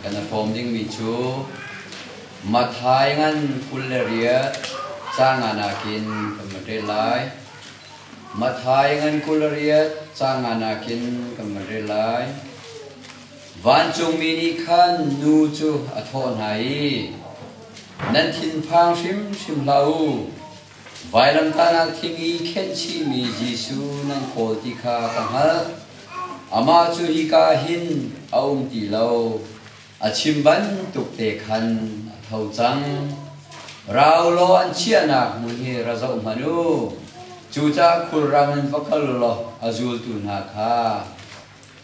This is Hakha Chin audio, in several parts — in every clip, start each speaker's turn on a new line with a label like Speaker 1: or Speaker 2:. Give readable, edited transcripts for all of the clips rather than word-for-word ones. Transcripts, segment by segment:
Speaker 1: Kan i hrawm dingmi cu Matthai ngan 28 caang nga nakin kan van rel lai. Matthai ngan 28 caang nga nakin kan van rel lai. Vancungmi nih khan nu cu a thawh hna i, Nan thinphang hrimhrim hlah u. Vailamtahnak thing i khenh chihmi Jesuh nan kawl ti kha ka hngalh. Amah cu hika hin a um ti lo. A chim bantuk te khan a tho cang. Ra u law an chiahnak hmun hi ra zoh hmanh u. Cucaah khulrang in va kal u law a zultu hna kha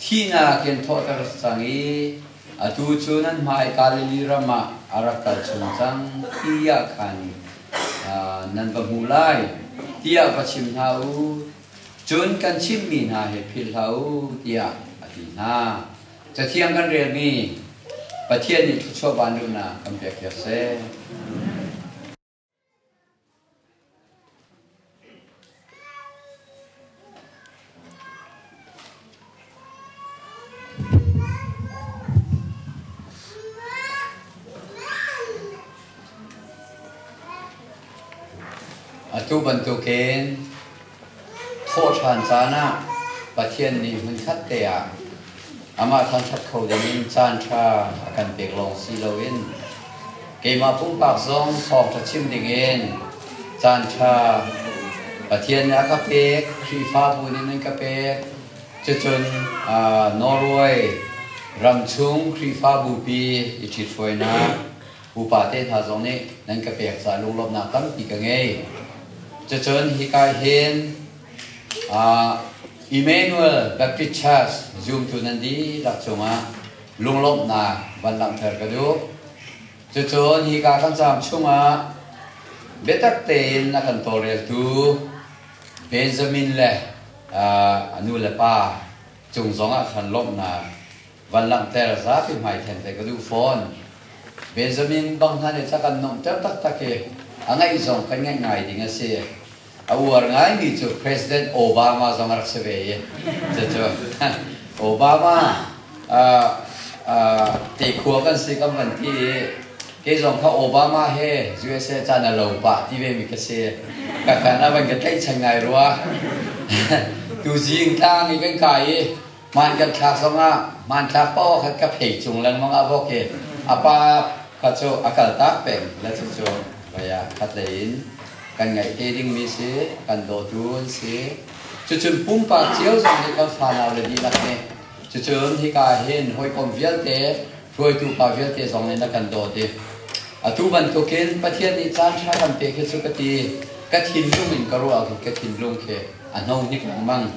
Speaker 1: thihnak in thawhter cang i atu cu nan hmai Galilee ram ah a rak kal chung cang tiah khan nan va hmuh lai tiah va chim hna u. Cun kan chimhmi hna hi philh hlah u tiah a ti hna. Cathiang kan relmi Pathian nih thluachuah vanluhnak kan pek piak seh. Atu bantukin thawhṭhan caan ah Pathian nih hmunkhat te ah amah thangṭhat kho dingin caanṭha a kan pek lawng si loin keimah pumpak zong thawngṭha chim dingin caanṭha Pathian nih a ka pek, Khrihfabu nih nan ka pek. Cucun Norway ramchung Khrihfabupi i ṭhithruainak upa te hna zong nih nan ka pek caah lunglawmhnak tampi ka ngei. Cucun hika hin Emmanuel Baptist Church zumtu nan dihlak cungah lunglawmhnak van langhter ka duh. Cucun hika kan caam chungah biatak tein a kan tawlreltu Benjamin le a nu le pa cung zongah khan lawmhnak van langhter zapi hmai then te ka duh fawn. Benjamin bang hna nih ca kan nuamhter taktak i a ngaih zong kan ngaih ngai ding a si. A uar ngaimi cu President Obama zong a rak si ve i cucu Obama te khua kan si kan van ti i kei zong kha Obama he USA caan a lo pah ti ve mi ka si. Ka khan a van ka tlaihchan ngai rua. Tu zing tlang i kan kai i hmaan kan thlak zongah hmanthlak paoh khan ka phei cung lengmang ah bawk i a pa kha cu a kal tak peng le cucu vaya khat lei in kan ngaih te dingmi si kan dawtu an si. Cucun pumpak cio zong nih kan fanau le dihlak nih cucun hika hin hawikom vialte hruaitu pa vialte zong nih na kan dawt i atu bantukin Pathian nih caan ṭha kan pek hi cu ka ti ka thinlung in ka ruah khi ka thinlung khi a hno hnik lengmang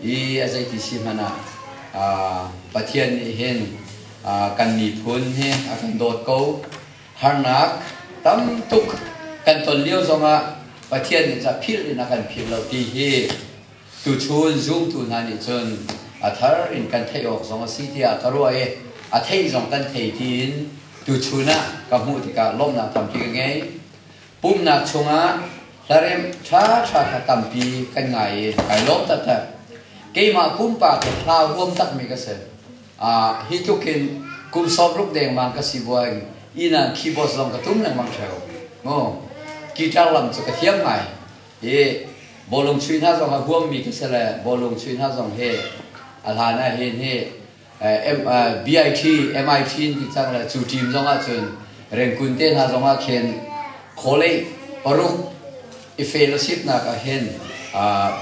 Speaker 1: i a zeiti si hmanh ah Pathian nih hin kan miphun hi a kan dawt ko. Harnak tam tuk kan ton lio zongah Pathian nih ca philh in a kan philh lo ti hi tuchun zumtu hna nih cun a thar in kan theih awk zong a si tiah ka ruah i a theih zong kan thei tiin tuchun ah ka hmuh tikah lawmhnak tampi ka ngei. Pumhnak chungah hlaremh ṭhaṭha kha tampi kan ngai i kai lawm taktak. Keimah pumpak hi hla huam takmi ka si. Hi tluk hin kum 60 dengmang ka si buain inn ah keyboard zong ka tum lengmang ṭheo. Mu guitar lam cu ka thiam ngai. Hi bawlung chuih hna zong a huammi ka si le bawlung chuih hna zong hi a hlan ah hin hi BIT, MIT in ti cang le cu team zong ahcun Rengkun te hna zong ah khin college paruk i fellowship nak ah hin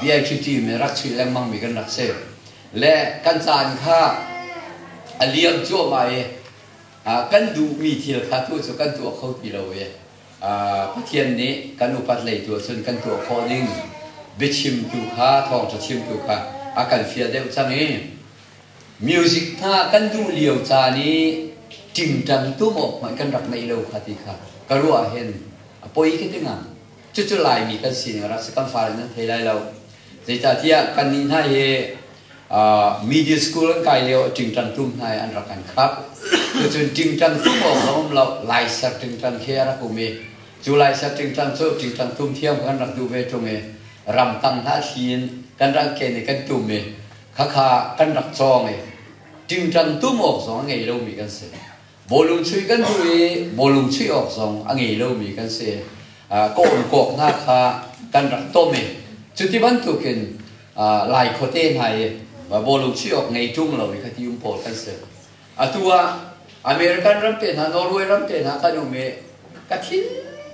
Speaker 1: BIT team in rak chuih lengmang mi kan rak si. Le kan caan kha a liam cuahmah i kan duhmi thil kha tu cu kan tuah kho ti lo i Pathian nih kan upat lei tu ahcun kan tuah khawh ding biachimtu kha thawngṭha chimtu kha a kan fial deuh cang i Music hna kan duh lio caan i ṭingṭang tum awk hmanh kan rak neih lo kha ti kha ka ruah hin a poi ka ti ngang. Cucu Laimi kan sining a rak si. Kan fale nan thei lai lo. Zeicahtiah kannih hna hi media school an kai lio ah ṭingṭang tum hna hi an rak kan khap. Cucun ṭingṭang tum awk zong um lo. Laiser ṭingṭang khi a rak um i cu laiser ṭingṭang cu ṭingṭang tum thiam kan rak duh ve ṭung i ramtang hna thli in kan rak ken i kan tum i Khakha kan rak cawng i ṭingṭang tum awk zong a ngei lomi kan si. Bawlung chuih kan duh i bawlung chuih awk zong a ngei lomi kan si. Kawm kawk hna kha kan rak tom i cuti bantukin Lai khuate hna i bawlung chuih awk ngei ṭung lo i khati um pawl kan si. Atu ah American ram te hna, Norway ram te hna kan um i ka thin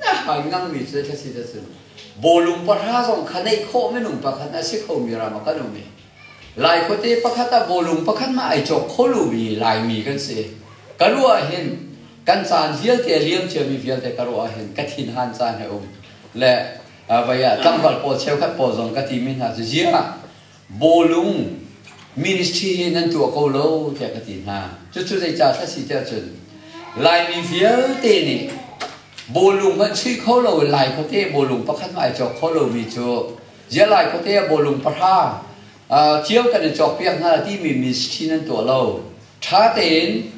Speaker 1: a hang ngangmi cu thla si cun bawlung pahra zong kha neih khawh minung pakhat a si khomi ram ah kan um i Lai khuate pakhat ah bawlung pakhat mah ai cawk kho lomi Laimi kan si. Ka ruah hin kan caan vialte a liam ciami vialte ka ruah hin ka thinhan caan he um. Le vai ah tlangval pawl cheukhat pawl zong ka timi hna cu ziah bawlung ministry hi nan tuah ko lo tiah ka ti hna. Cucu zeicah thla si tiah cun Laimi vialte nih bawlung hmanh chuih kho lo Lai khuate bawlung pakhat hmah ai cawk kho lomi cu ziah Lai khuate ah bawlung pahra cio kan i cawkpiak hna timi ministry nan tuah lo. Ṭha tein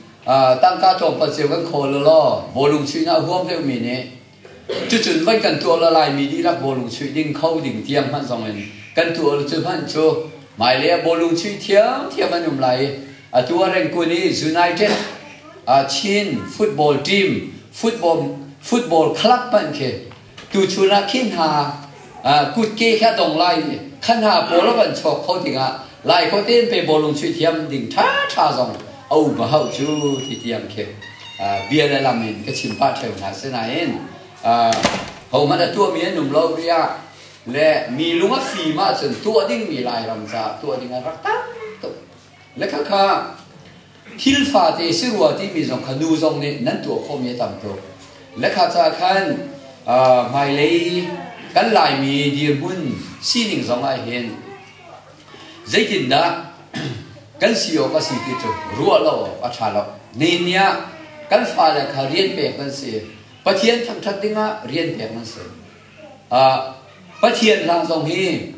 Speaker 1: tangka tlawmpal cio kan khawl law bawlung chuihnak huam deuhmi nih Cucun voi kan tuah lo Laimi dihlak bawlung chuih ding kho ding tiang hmanh zong in kan tuah lo cu hmanh cu hmailei ah bawlung chuih thiamthiam an um lai i atu ah Rengkun i United Chin football team football football club hmanh khi tuchun ah khi hna kutke kha dong lai i kha hna pawl a van chawk kho dingah Lai khuate in pe bawlung chuih thiam ding ṭhaṭha zong a um a hauh cu ti tiang khi bia le lam in ka chim pah ṭheo hna. Sinain hohmanh a tuahmi an um lo riah le mi lung a fim ahcun tuah dingmi Lairam caah tuah ding a rak tam tuk. Le khakha thil fate si rua timi zong kha nu zong nih nan tuah khawhmi a tam tuk. Le kha caah khan hmailei kan Laimi dirhmun sining zong ah hin Zeitindah kan si awk a si ti cu ruah lo awk a ṭha lo. Nihin ni ah kan fale kha rian pek nan si. Pathian thangṭhat dingah rian pek nan si. Pathian hla zong hi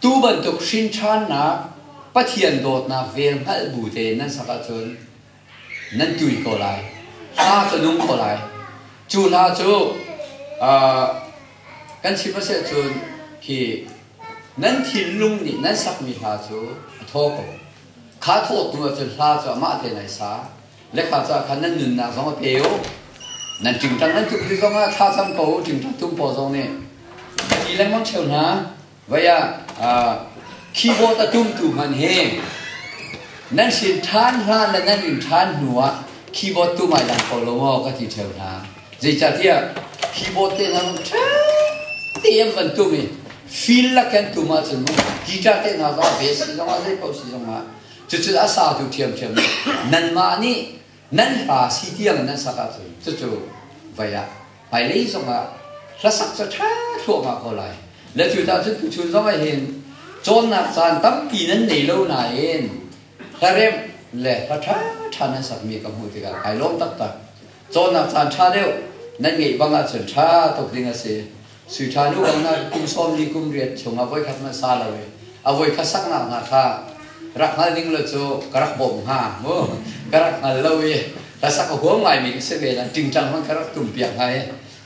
Speaker 1: tu bantuk hrinṭhannak Pathian dawtnak vel hngalh bu tein nan sak ahcun nan tui ko lai. Hla cu nung ko lai. Cu hla cu kan chim a si ahcun khi nan thinlung nih nan sakmi hla cu a thaw ko. Kha thawt hnu ahcun hla cu amah te nai sa. Le kha caah khan nan nunnak zong a pe u. Nan ṭingṭang nan tuk ti zong ah thla cam ko u, ṭingṭang tum pawl zong nih. Ka ti lengmang ṭheo hna. Vai ah keyboard a tumtu hmanh hi nan sin ṭhan hlan le nan in ṭhan hnu ah keyboard tum ai dang ko lo maw ka ti ṭheo hna. Zeicahtiah keyboard te hna ṭha te an van tum i feel lak kan tum ahcun mu guitar te hna zong bass si zongah zei paoh si zongah cucu a satu ṭhiamṭhiam nanmah nih nan hla si tiang nan sak ahcun cucu vai ah hmailei zongah hlasak cu ṭha thluahmah ko lai. Le cu ta cun tuchun zong ah hin cawnnak caan tampi nan nei lo nain hlaremh le hla ṭha ṭha nan sakmi ka hmuh tikah kai lawm taktak. Cawnnak caan ṭha deuh nan ngeih bang ahcun ṭha tuk ding a si. Sui ṭha nu bang na kum 40 kum riat chung ah voikhat hmanh sa lo i a voikhat saknak hna kha rak hngal ding lo cu ka rak bawmh hnga mu ka rak hngal lo i hlasak a huam ngaimi ka si ve na ṭingṭang hmanh ka rak tum piak hnga i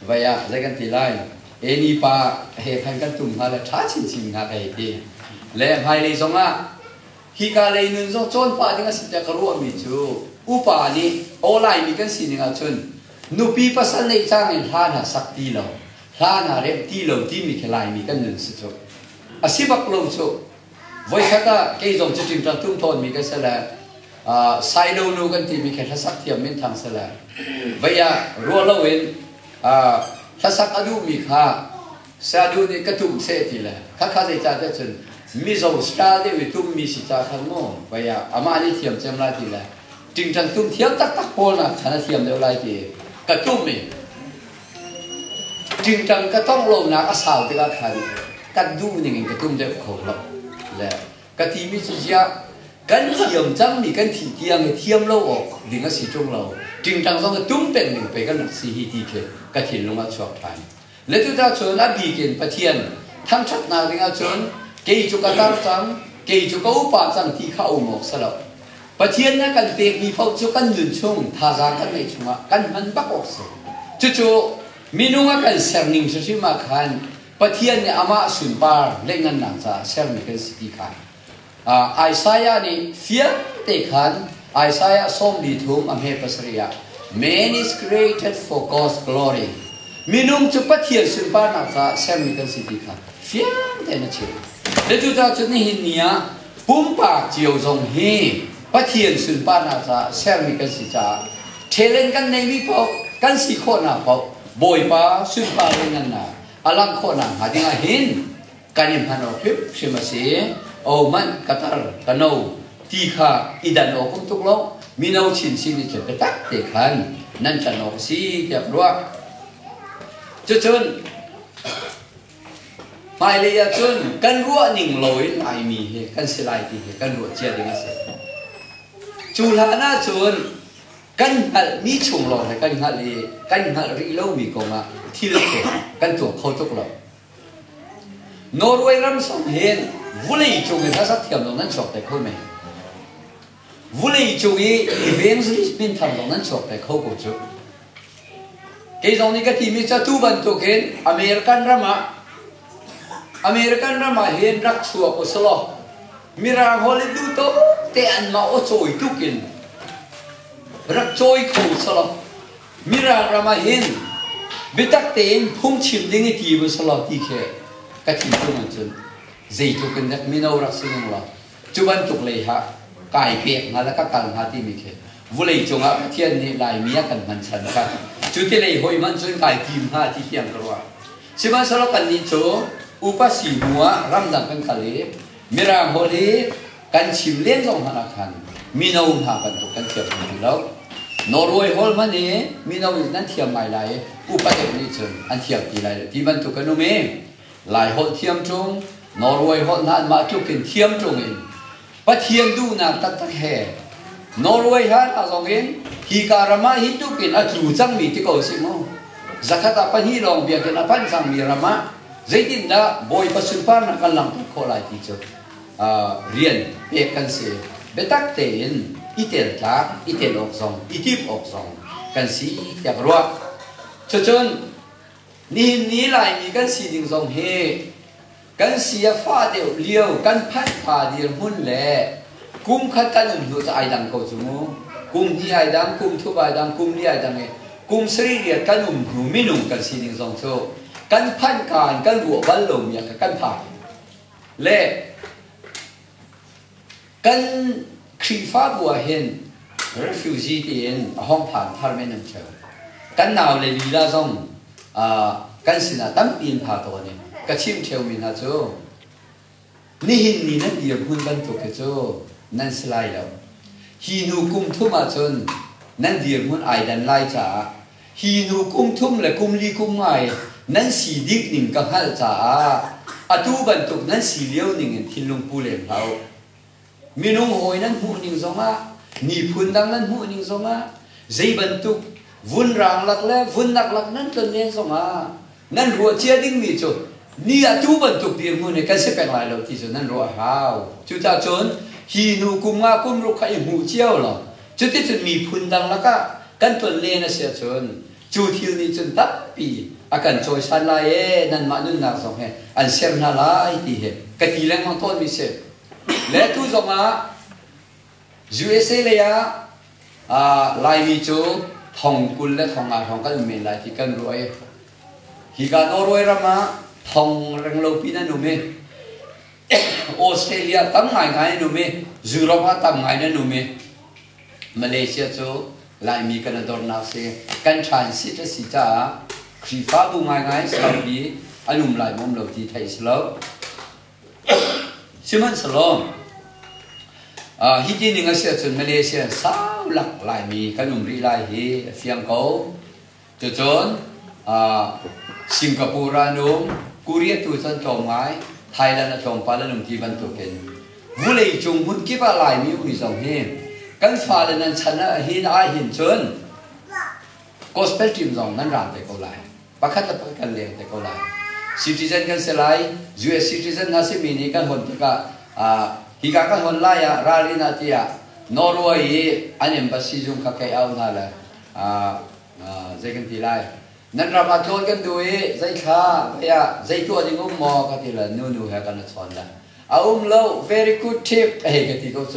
Speaker 1: vai ah zei kan ti lai eni pa he khan kan tum hnga le ṭha chinchin hnga ka hei ti le hmailei zong ah hika lei nun zong cawn pah ding a si tiah ka ruahmi cu upa nih aw Laimi kan sining ahcun nupi pasal neih cang in hla hna sak ti lo hla hna remh ti lo timi khi Laimi kan nun si cu a si bak lo cu. Voikhat ah kei zong cu ṭingṭang tum tawnmi ka si le Sailo nu kan timi khi hlasak thiam minthang si le vei ah ruah loin hlasak a duhmi kha Sadu nih ka tum seh ti le khakha zeicah tiah cun Mizo style deuh i tummi si ca khan mu vei ah amah nih thiam cem lai ti le ṭingṭang tum thiam taktak pawl nak khan a thiam deuh lai ti ka tum i Ṭingṭang ka tongh lonak a sau tikah khan kan duh ning in ka tum deuh kho lo. Le ka timi cu ziah kan thiam cangmi kan thih tiang i thiam lo awk ding a si ṭung lo. Ṭingṭang zong i tum peng ning pei kan rak si hi ti khi ka thinlung ah chuak ṭhan. Le tuta cun a bik in Pathian thangṭhatnak ding ahcun kei cu ka tar cang, kei cu ka upa cang ti kha a um awk si lo. Pathian na kan pekmi paoh cu kan nun chung thazaang kan ngeih chungah kan hman bak awk si. Cucu minung a kan serning hrimhrim ah khan Pathian nih amah sunpar leingannak caah sermi kan si ti kha Isaiah nih fiang te khan Isaiah 43 a hme pasarih ah Man is created for God's glory. Minung cu Pathian sunparnak caah sermi kan si ti kha fiang tein a chim. Le cucaah cun nihin ni ah pumpak cio zong hi Pathian sunparnak caah sermi kan si caah talent kan neimi paoh kan si khawhnak paoh Bawipa sunpar le ngannak a langh khawhnak hnga dingah hin kan i hman awk hrimhrim a si. O man ka tar ka no ti kha i dan awk um tuk lo mino chinchin nih cun biatak te khan nan tlan awk a si tiah ka ruah. Cucun hmailei ah cun kan ruah ning loin Laimi hi kan si lai ti hi kan ruah cia ding a si. Cu hlan ah cun kan hngalhmi chung lawng he kan hngalh i kan hngalh rih lomi kong ah thil khi kan tuak kho tuk lo. Norway ram song hin vulei cung i hlasak thiam zong nan chuak te kho men. Vulei cung i evangelist minthang zong nan chuak te kho ko cu. Kei zong nih ka timi cu tu bantukin American ram ah American ram ah hin rak chuak usalaw Mirang holh in duh to te anmah aw cawi tukin rak cawi kho usalaw Mirang ram ah hin biatak tein phungchim ding i ti usalaw ti khi ka thinlung ah cun zeitluk in dak mino rak si ning law Cu bantuk lei ha kai pek hnga le ka kal hnga timi khi vulei cungah Pathian nih Laimi a kan hman chan kha cu ti lei hoi hmanh cun kai tim hnga ti tiang ka ruah. Sihmanhsehlaw kannih cu upa si hnu ah ramdang kan kal i Mirang holh hi kan chim len zong hmanh ah khan mino hna bantuk kan thiam hna ti lo. Norway holh hmanh hi mino nih nan thiam ngai lai i upa deuh nih cun an thiam ti lai lo ti bantuk kan um i Laiholh thiam ṭung, Norway holh hna anmah tluk in thiam ṭung in Pathian duhnak taktak he Norway hlan ah zong in hika ram ah hi tluk in a tlu cangmi ti ko si mu. Zakhat ah pahnih lawng biakinn a panh cangmi ram ah zeitindah Bawipa sunparnak kan langhter khawh lai ti cu rian pek kan si. Biatak tein i tel tlak, i tel awk zong, i timh awk zong kan si tiah ka ruah. Cucun Nihin ni Laimi kan sining zong hi kan si a fah deuh lio kan phanh pa dirhmun le kum khat kan um hnu cu ai dang ko cu mu. Kum hnih ai dang, kum thum ai dang, kum li ai dang i kum sarih riat kan um hnu minung kan sining zong cu kan phanh ka in kan ruah bal lomi ah kan phak. Le Kan Khrihfabu ah hin refugee tiin a hong phan thar men an ṭheo. Kan nau le lila zong kan sinah tampi in pha tawn i ka chimh ṭheomi hna cu nihin ni nan dirhmun bantuk hi cu nan si lai lo. Hi hnu kum thum ahcun nan dirhmun ai dan lai caah hi hnu kum thum le kum li kum ngai nan si dik ning ka hngalh caah atu bantuk nan si lio ning in thinlung pu lem hlah u. Minung hawi nan hmuh ning zongah, miphun dang nan hmuh ning zongah, zei bantuk vunrang lak le vunnak lak nan ton len zongah nan ruah cia dingmi cu ni atu bantuk dirhmun hi kan si peng lai lo ti cu nan ruah hau. Cucaah cun hi hnu kum nga kum ruk kha i hmuh cio law cuticun miphun dang lakah kan ton len a si ahcun cu thil nih cun tampi a kan cawisan lai ee nanmah nunnak zong he an ser hna lai ti hi ka ti lengmang tawnmi si. Le tu zongah USA lei ah Laimi cu thong 20 le thong nga hrawng kan um men lai ti kan ruah i hika Norway ram ah thong renglo pi nan um i Australia tam ngaingai an um i Europe ah tam ngai nan um i Malaysia cu Laimi kan adornak si kan transit a si caah Khrihfabu ngaingai saupi an um lai maw um lo ti theih si lo. Sihmanhsehlaw hi ti ning a si ahcun Malaysia sau lak Laimi kan um rih lai hi a fiang ko. Cucun Singapore ah an um, Korea tu cu an tlawm ngai, Thailand a tlawmpal an um ti bantukin vulei cung hmun kip ah Laimi ummi zong hi kan fale nan chan ah hin ahhin cun gospel team zong nan rang te ko lai. Pakhat le pakhat kan leng te ko lai. Citizen kan si lai, US citizen hna simi nih kan hon tikah hika kan hon lai ah ralrin ah tiah Norway i an embassy zung kha kei au hna le zei kan ti lai nan ram ah tlawn kan duh i zei thla vai ah zei tuah ding um maw ka ti le nu nu he kan i chawn le a um lo very good tip hei ka ti ko cu.